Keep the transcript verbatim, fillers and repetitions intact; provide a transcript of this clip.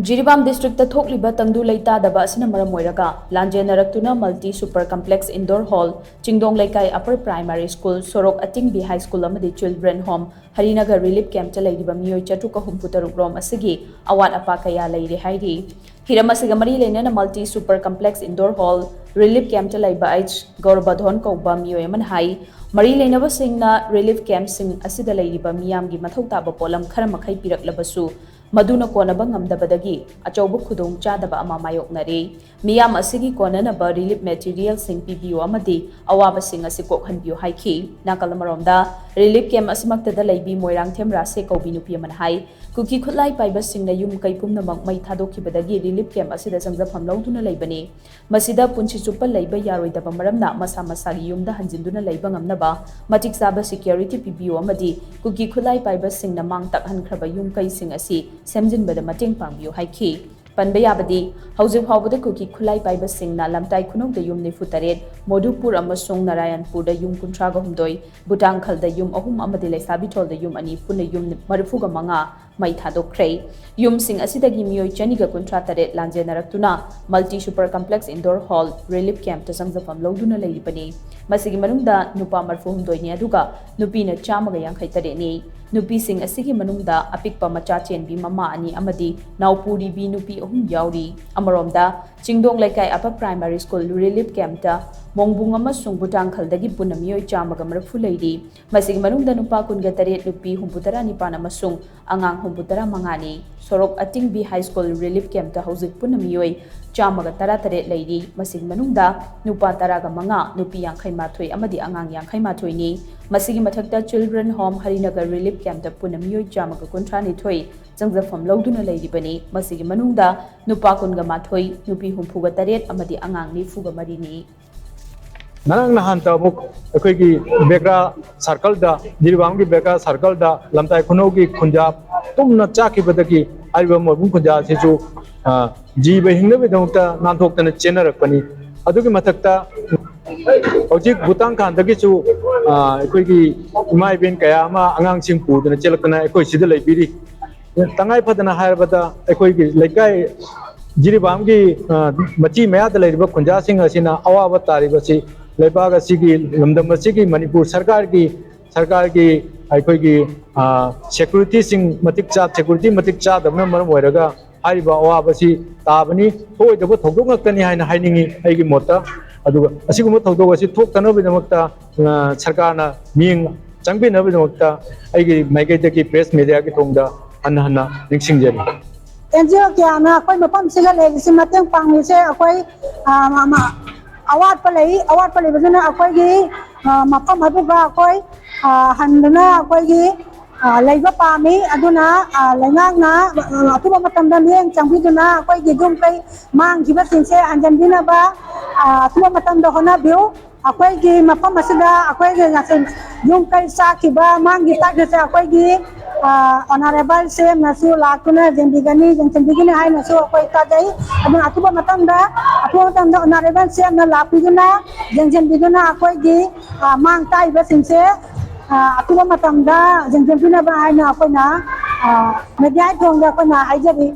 Jiribam district ꯊꯣꯛꯂꯤꯕ ꯇꯪꯗꯨ ꯂꯩꯇꯥꯗꯕ ꯑꯁꯤꯅ ꯃꯔꯝ ꯑꯣꯏꯔꯒ ꯂꯥꯟꯖꯦꯟꯅꯔꯛꯇꯨꯅ multi super complex indoor hall, Chingdong Leikai upper primary school, ꯁꯣꯔꯣꯛ ꯑꯇꯤꯡꯕꯤ ꯍꯥꯏ ꯁ꯭ꯀꯨꯜ ꯑꯃꯗꯤ ꯆꯤꯜꯗ꯭ꯔꯦꯟ ꯍꯣꯝ, ꯍꯔꯤꯅꯒꯔ ꯔꯤꯂꯤꯐ ꯀꯦꯝꯞꯇ ꯂꯩꯔꯤꯕ ꯃꯤꯑꯣꯏ ꯆꯥꯇ꯭ꯔꯨꯛꯀ ꯍꯨꯝꯐꯨ ꯇꯔꯨꯛ ꯔꯣꯝ ꯑꯁꯤꯒꯤ ꯑꯋꯥꯠ ꯑꯄꯥ ꯀꯌꯥ ꯂꯩꯔꯦ ꯍꯥꯏꯔꯤ꯫ ꯍꯤꯔꯝ ꯑꯁꯤꯒ ꯃꯔꯤ ꯂꯩꯅꯅ multi super complex indoor hall, relief camp ꯂꯩꯕ ꯑꯩꯆ ꯒꯧꯔꯕꯙꯣꯟ ꯀꯧꯕ ꯃꯤꯑꯣꯏ ꯑꯃꯅ ꯍꯥꯏ, ꯃꯔꯤ ꯂꯩꯅꯕꯁꯤꯡꯅ ꯔꯤꯂꯤꯐ ꯀꯦꯝꯞꯁꯤꯡ ꯑꯁꯤꯗ ꯂꯩꯔꯤꯕ ꯃꯤꯌꯥꯝꯒꯤ ꯃꯊꯧ ꯇꯥꯕ ꯄꯣꯠꯂꯝ ꯈꯔ ꯃꯈꯩ ꯄꯤꯔꯛꯂꯕꯁꯨ, ꯃꯗꯨꯅ ꯀꯣꯟꯅꯕ ꯉꯝꯗꯕꯗꯒꯤ ꯑꯆꯧꯕ ꯈꯨꯗꯣꯡꯆꯥꯗꯕ ꯑꯃ ꯃꯥꯌꯣꯛꯅꯔꯦ꯫ ꯃꯤꯌꯥꯝ ꯑꯁꯤꯒꯤ ꯀꯣꯟꯅꯅꯕ ꯔꯤꯂꯤꯐ ꯃꯦꯇꯤꯔꯤꯌꯦꯜꯁꯤꯡ ꯄꯤꯕꯤꯌꯨ ꯑꯃꯗꯤ ꯑꯋꯥꯕꯁꯤꯡ ꯑꯁꯤ ꯀꯣꯛꯍꯟꯕꯤꯌꯨ ꯍꯥꯏꯈꯤ꯫ ꯅꯥꯀꯜ ꯑꯃꯔꯣꯝꯗ, ꯔꯤꯂꯤꯐ ꯀꯦꯝꯞ ꯑꯁꯤꯃꯛꯇꯗ ꯂꯩꯕꯤ ꯃꯣꯏꯔꯥꯡꯊꯦꯝ ꯔꯥꯁꯦ ꯀꯧꯕꯤ ꯅꯨꯄꯤ ꯑꯃꯅ ꯍꯥꯏ, ꯀꯨꯀꯤ ꯈꯨꯠꯂꯥꯏ ꯄꯥꯏꯕꯁꯤꯡꯅ ꯌꯨꯝ ꯀꯩ ꯄꯨꯝꯅꯃꯛ ꯃꯩ ꯊꯥꯗꯣꯛꯈꯤꯕꯗꯒꯤ ꯔꯤꯂꯤꯐ ꯀꯦꯝꯞ ꯑꯁꯤꯗ ꯆꯪꯖꯐꯝ ꯂꯧꯗꯨꯅ ꯂꯩꯕꯅꯤ꯫ ꯃꯁꯤꯗ ꯄꯨꯟꯁꯤ ꯆꯨꯞꯄ ꯂꯩꯕ ꯌꯥꯔꯣꯏꯗꯕ ꯃꯔꯝꯅ ꯃꯁꯥ ꯃꯁꯥꯒꯤ ꯌꯨꯝꯗ ꯍꯟꯖꯤꯟꯗꯨꯅ ꯂꯩꯕ ꯉꯝꯅꯕ ꯃꯇꯤꯛ ꯆꯥꯕ ꯁꯦꯀ꯭ꯌꯨꯔꯤꯇꯤ ꯄꯤꯕꯤꯌꯨ ꯑꯃꯗꯤ ꯀꯨꯀꯤ ꯈꯨꯠꯂꯥꯏ ꯄꯥꯏꯕꯁꯤꯡꯅ ꯃꯥꯡ ꯇꯥꯛꯍꯟꯈ꯭ꯔꯕ ꯌꯨꯝ ꯀꯩꯁꯤꯡ ꯑꯁꯤ ꯁꯦꯝꯖꯤꯟꯕꯗ ꯃꯇꯦꯡ ꯄꯥꯡꯕꯤꯌꯨ ꯍꯥꯏꯈꯤ꯫ ꯄꯟꯕ ꯌꯥꯕꯗꯤ, ꯍꯧꯖꯤꯛ ꯐꯥꯎꯕꯗ ꯀꯨꯀꯤ ꯈꯨꯠꯂꯥꯏ ꯄꯥꯏꯕꯁꯤꯡꯅ ꯂꯝꯇꯥꯏ ꯈꯨꯅꯧꯗ ꯌꯨꯝ ꯅꯤꯐꯨ ꯇꯔꯦꯠ, ꯃꯣꯗꯨꯄꯨꯔ ꯑꯃꯁꯨꯡ ꯅꯥꯔꯥꯌꯟꯄꯨꯔꯗ ꯌꯨꯝ ꯀꯨꯟꯊ꯭ꯔꯥꯒ ꯍꯨꯝꯗꯣꯏ, ꯕꯨꯇꯥꯡꯈꯜꯗ ꯌꯨꯝ ꯑꯍꯨꯝ ꯑꯃꯗꯤ ꯂꯩꯁꯥꯕꯤꯊꯣꯜꯗ ꯌꯨꯝ ꯑꯅꯤ, ꯄꯨꯟꯅ ꯌꯨꯝ ꯃꯔꯤꯐꯨꯒ ꯃꯉꯥ ꯃꯩ ꯊꯥꯗꯣꯛꯈ꯭ꯔꯦ꯫ ꯌꯨꯝꯁꯤꯡ ꯑꯁꯤꯗꯒꯤ ꯃꯤꯑꯣꯏ ꯆꯅꯤꯒ ꯀꯨꯟꯊ꯭ꯔꯥ ꯇꯔꯦꯠ ꯂꯥꯟꯖꯦꯟꯅꯔꯛꯇꯨꯅ multi super complex indoor hall relief camp ꯆꯪꯖꯐꯝ ꯂꯧꯗꯨꯅ ꯂꯩꯔꯤꯕꯅꯤ꯫ ꯃꯁꯤꯒꯤ ꯃꯅꯨꯡꯗ ꯅꯨꯄꯥ ꯃꯔꯤꯐꯨ ꯍꯨꯝꯗꯣꯏꯅꯤ, ꯑꯗꯨꯒ ꯅꯨꯄꯤꯅ ꯆꯥꯝꯃꯒ ꯌꯥꯡꯈꯩ ꯇꯔꯦꯠꯅꯤ꯫ ꯅꯨꯄꯤꯁꯤꯡ ꯑꯁꯤꯒꯤ ꯃꯅꯨꯡꯗ ꯑꯄꯤꯛꯄ ꯃꯆꯥ ꯆꯦꯟꯕꯤ ꯃꯃꯥ ꯑꯅꯤ ꯑꯃꯗꯤ ꯅꯥꯎꯄꯨꯔꯤꯕꯤ ꯅꯨꯄꯤ ꯑꯍꯨꯝ ꯌꯥꯎꯔꯤ꯫ ꯑꯃꯔꯣꯝꯗ, ꯆꯤꯡꯗꯣꯡ Leikai upper primary school relief ꯀꯦꯝꯞꯇ ꯃꯣꯡꯕꯨꯡ ꯑꯃꯁꯨꯡ ꯕꯨꯇꯥꯡꯈꯜꯗꯒꯤ ꯄꯨꯟꯅ ꯃꯤꯑꯣꯏ ꯆꯥꯝꯃꯒ ꯃꯔꯤꯐꯨ ꯂꯩꯔꯤ꯫ ꯃꯁꯤꯒꯤ ꯃꯅꯨꯡꯗ ꯅꯨꯄꯥ ꯀꯨꯟꯒ ꯇꯔꯦꯠ, ꯅꯨꯄꯤ ꯍꯨꯝꯐꯨ ꯇꯔꯥ ꯅꯤꯄꯥꯟ ꯑꯃꯁꯨꯡ ꯑꯉꯥꯡ ꯍꯨꯝꯐꯨ ꯇꯔꯥ ꯃꯉꯥꯅꯤ꯫ ꯁꯣꯔꯣꯛ ꯑꯇꯤꯡꯕꯤ ꯍꯥꯏ ꯁ꯭ꯀꯨꯜ ꯔꯤꯂꯤꯐ ꯀꯦꯝꯞꯇ ꯍꯧꯖꯤꯛ ꯄꯨꯟꯅ ꯃꯤꯑꯣꯏ ꯆꯥꯝꯃꯒ ꯇꯔꯥ ꯇꯔꯦꯠ ꯂꯩꯔꯤ꯫ ꯃꯁꯤꯒꯤ ꯃꯅꯨꯡꯗ ꯅꯨꯄꯥ ꯇꯔꯥꯒ ꯃꯉꯥ, ꯅꯨꯄꯤ ꯌꯥꯡꯈꯩ ꯃꯥꯊꯣꯏ ꯑꯃꯗꯤ ꯑꯉꯥꯡ ꯌꯥꯡꯈꯩ ꯃꯥꯊꯣꯏꯅꯤ꯫ ꯃꯁꯤꯒꯤ ꯃꯊꯛꯇ ꯆꯤꯜꯗ꯭ꯔꯦꯟ ꯍꯣꯝ ꯍꯔꯤꯅꯒꯔ ꯔꯤꯂꯤꯐ ꯀꯦꯝꯞꯇ ꯄꯨꯟꯅ ꯃꯤꯑꯣꯏ ꯆꯥꯝꯃꯒ ꯀꯨꯟꯊ꯭ꯔꯥ ꯅꯤꯊꯣꯏ ꯆꯪꯖꯐꯝ ꯂꯧꯗꯨꯅ ꯂꯩꯔꯤꯕꯅꯤ꯫ ꯃꯁꯤꯒꯤ ꯃꯅꯨꯡꯗ ꯅꯨꯄꯥ ꯀꯨꯟꯒ ꯃꯥꯊꯣꯏ, ꯅꯨꯄꯤ ꯍꯨꯝꯐꯨꯒ ꯇꯔꯦꯠ ꯑꯃꯗꯤ ꯑꯉꯥꯡ ꯅꯤꯐꯨꯒ ꯃꯔꯤꯅꯤ꯫ ꯉꯔꯥꯡ ꯅꯍꯥꯟꯇ ꯑꯃꯨꯛ ꯑꯩꯈꯣꯏꯒꯤ ꯕꯦꯒ꯭ꯔꯥ ꯁꯔꯀꯜꯗ, ꯖꯤꯔꯤꯕꯥꯝꯒꯤ ꯕꯦꯒ꯭ꯔꯥ ꯁꯔꯀꯜꯗ ꯂꯝꯇꯥꯏ ꯈꯨꯅꯧꯒꯤ ꯈꯨꯟꯖꯥ ꯇꯨꯝꯅ ꯆꯥꯈꯤꯕꯗꯒꯤ ꯍꯥꯏꯔꯤꯕ ꯃꯣꯏꯕꯨꯡ ꯈꯨꯟꯖꯥ ꯑꯁꯤꯁꯨ, ꯑ, ꯖꯤꯕ ꯍꯤꯡꯅꯕꯒꯤꯗꯃꯛꯇ ꯅꯥꯟꯊꯣꯛꯇꯅ ꯆꯦꯟꯅꯔꯛꯄꯅꯤ꯫ ꯑꯗꯨꯒꯤ ꯃꯊꯛꯇ ꯍꯧꯖꯤꯛ ꯚꯨꯇꯥꯟ ꯈꯥꯟꯗꯒꯤꯁꯨ, ꯑ, ꯑꯩꯈꯣꯏꯒꯤ ꯏꯃꯥ ꯏꯕꯦꯟ ꯀꯌꯥ ꯑꯃ ꯑꯉꯥꯡꯁꯤꯡ ꯄꯨꯗꯨꯅ ꯆꯦꯜꯂꯛꯇꯅ ꯑꯩꯈꯣꯏ ꯁꯤꯗ ꯂꯩꯕꯤꯔꯤ꯫ ꯇꯉꯥꯏ ꯐꯗꯅ ꯍꯥꯏꯔꯕꯗ, ꯑꯩꯈꯣꯏꯒꯤ ꯂꯩꯀꯥꯏ ꯖꯤꯔꯤꯕꯥꯝꯒꯤ, ꯑ, ꯃꯆꯤ ꯃꯌꯥꯗ ꯂꯩꯔꯤꯕ ꯈꯨꯟꯖꯥꯁꯤꯡ ꯑꯁꯤꯅ ꯑꯋꯥꯕ ꯇꯥꯔꯤꯕꯁꯤ, ꯂꯩꯕꯥꯛ ꯑꯁꯤꯒꯤ, ꯂꯝꯗꯝ ꯑꯁꯤꯒꯤ, ꯃꯅꯤꯄꯨꯔ ꯁꯔꯀꯥꯔꯒꯤ, ꯁꯔꯀꯥꯔꯒꯤ ꯑꯩꯈꯣꯏꯒꯤ, ꯑ, ꯁꯦꯀ꯭ꯌꯨꯔꯤꯇꯤꯁꯤꯡ ꯃꯇꯤꯛ ꯆꯥ-, ꯁꯦꯀ꯭ꯌꯨꯔꯤꯇꯤ ꯃꯇꯤꯛ ꯆꯥꯗꯕꯅ ꯃꯔꯝ ꯑꯣꯏꯔꯒ ꯍꯥꯏꯔꯤꯕ ꯑꯋꯥꯕꯁꯤ ꯇꯥꯕꯅꯤ꯫ ꯊꯣꯛꯑꯣꯏꯗꯕ ꯊꯧꯗꯣꯛ ꯉꯥꯛꯇꯅꯤ ꯍꯥꯏꯅ ꯍꯥꯏꯅꯤꯡꯏ ꯑꯩꯒꯤ ꯃꯣꯠꯇ꯫ ꯑꯗꯨꯒ ꯑꯁꯤꯒꯨꯝꯕ ꯊꯧꯗꯣꯛ ꯑꯁꯤ ꯊꯣꯛꯇꯅꯕꯒꯤꯗꯃꯛꯇ, ꯑ, ꯁꯔꯀꯥꯔꯅ ꯃꯤꯠꯌꯦꯡ ꯆꯪꯕꯤꯅꯕꯒꯤꯗꯃꯛꯇ ꯑꯩꯒꯤ ꯃꯥꯏꯀꯩꯗꯒꯤ ꯄ꯭ꯔꯦꯁ ꯃꯦꯗꯤꯌꯥꯒꯤ ꯊꯣꯡꯗ ꯍꯟꯅ ꯍꯟꯅ ꯅꯤꯡꯁꯤꯡꯖꯔꯤ꯫ ꯑꯦꯟ ꯖꯤ ꯑꯣ ꯀꯌꯥꯅ ꯑꯩꯈꯣꯏ ꯃꯐꯝꯁꯤꯗ ꯂꯩꯔꯤꯁꯤ ꯃꯇꯦꯡ ꯄꯥꯡꯂꯤꯁꯦ ꯑꯩꯈꯣꯏ, ꯑ, ꯃ-, ꯃ-, ꯑꯋꯥꯠꯄ ꯂꯩ, ꯑꯋꯥꯠꯄ ꯂꯩꯕꯗꯨꯅ ꯑꯩꯈꯣꯏꯒꯤ, ꯑ, ꯃꯐꯝ ꯑꯗꯨꯗ ꯑꯩꯈꯣꯏ, ꯑ, ꯍꯟꯗꯨꯅ ꯑꯩꯈꯣꯏꯒꯤ, ꯑ, ꯂꯩꯕ ꯄꯥꯝꯃꯤ꯫ ꯑꯗꯨꯅ, ꯑ, ꯂꯩꯉꯥꯛꯅ, ꯑ, ꯑꯊꯨꯕ ꯃꯇꯝꯗ ꯃꯤꯠꯌꯦꯡ ꯆꯪꯕꯤꯗꯨꯅ ꯑꯩꯈꯣꯏꯒꯤ ꯌꯨꯝ ꯀꯩ ꯃꯥꯡꯈꯤꯕꯁꯤꯡꯁꯦ ꯍꯟꯖꯤꯟꯕꯤꯅꯕ, ꯑ, ꯑꯊꯨꯕ ꯃꯇꯝꯗ ꯍꯣꯠꯅꯕꯤꯌꯨ꯫ ꯑꯩꯈꯣꯏꯒꯤ ꯃꯐꯝ ꯑꯁꯤꯗ ꯑꯩꯈꯣꯏꯒꯤ ꯉꯁꯤ ꯌꯨꯝ ꯀꯩ ꯆꯥꯛꯈꯤꯕ, ꯃꯥꯡꯈꯤ ꯇꯥꯛꯈꯤꯕꯁꯦ ꯑꯩꯈꯣꯏꯒꯤ, ꯑ, ꯑꯣꯅꯔꯦꯕꯜ ꯁꯤ ꯑꯦꯝꯅꯁꯨ ꯂꯥꯛꯇꯨꯅ ꯌꯦꯡꯕꯤꯒꯅꯤ, ꯌꯦꯡꯁꯤꯟꯕꯤꯒꯅꯤ ꯍꯥꯏꯅꯁꯨ ꯑꯩꯈꯣꯏ ꯊꯥꯖꯩ꯫ ꯑꯗꯨꯅ ꯑꯊꯨꯕ ꯃꯇꯝꯗ, ꯑꯊꯨꯕ ꯃꯇꯝꯗ ꯑꯣꯅꯔꯦꯕꯜ ꯁꯤ ꯑꯦꯝꯅ ꯂꯥꯛꯄꯤꯗꯨꯅ, ꯌꯦꯡꯁꯤꯟꯕꯤꯗꯨꯅ ꯑꯩꯈꯣꯏꯒꯤ, ꯑ, ꯃꯥꯡ ꯇꯥꯛꯏꯕꯁꯤꯡꯁꯦ, ꯑ, ꯑꯊꯨꯕ ꯃꯇꯝꯗ ꯌꯦꯡꯁꯤꯟꯕꯤꯅꯕ ꯍꯥꯏꯅ ꯑꯩꯈꯣꯏꯅ, ꯑ, ꯃꯦꯗꯤꯌꯥꯒꯤ ꯊꯣꯡꯗ ꯑꯩꯈꯣꯏꯅ ꯍꯥꯏꯖꯔꯤ꯫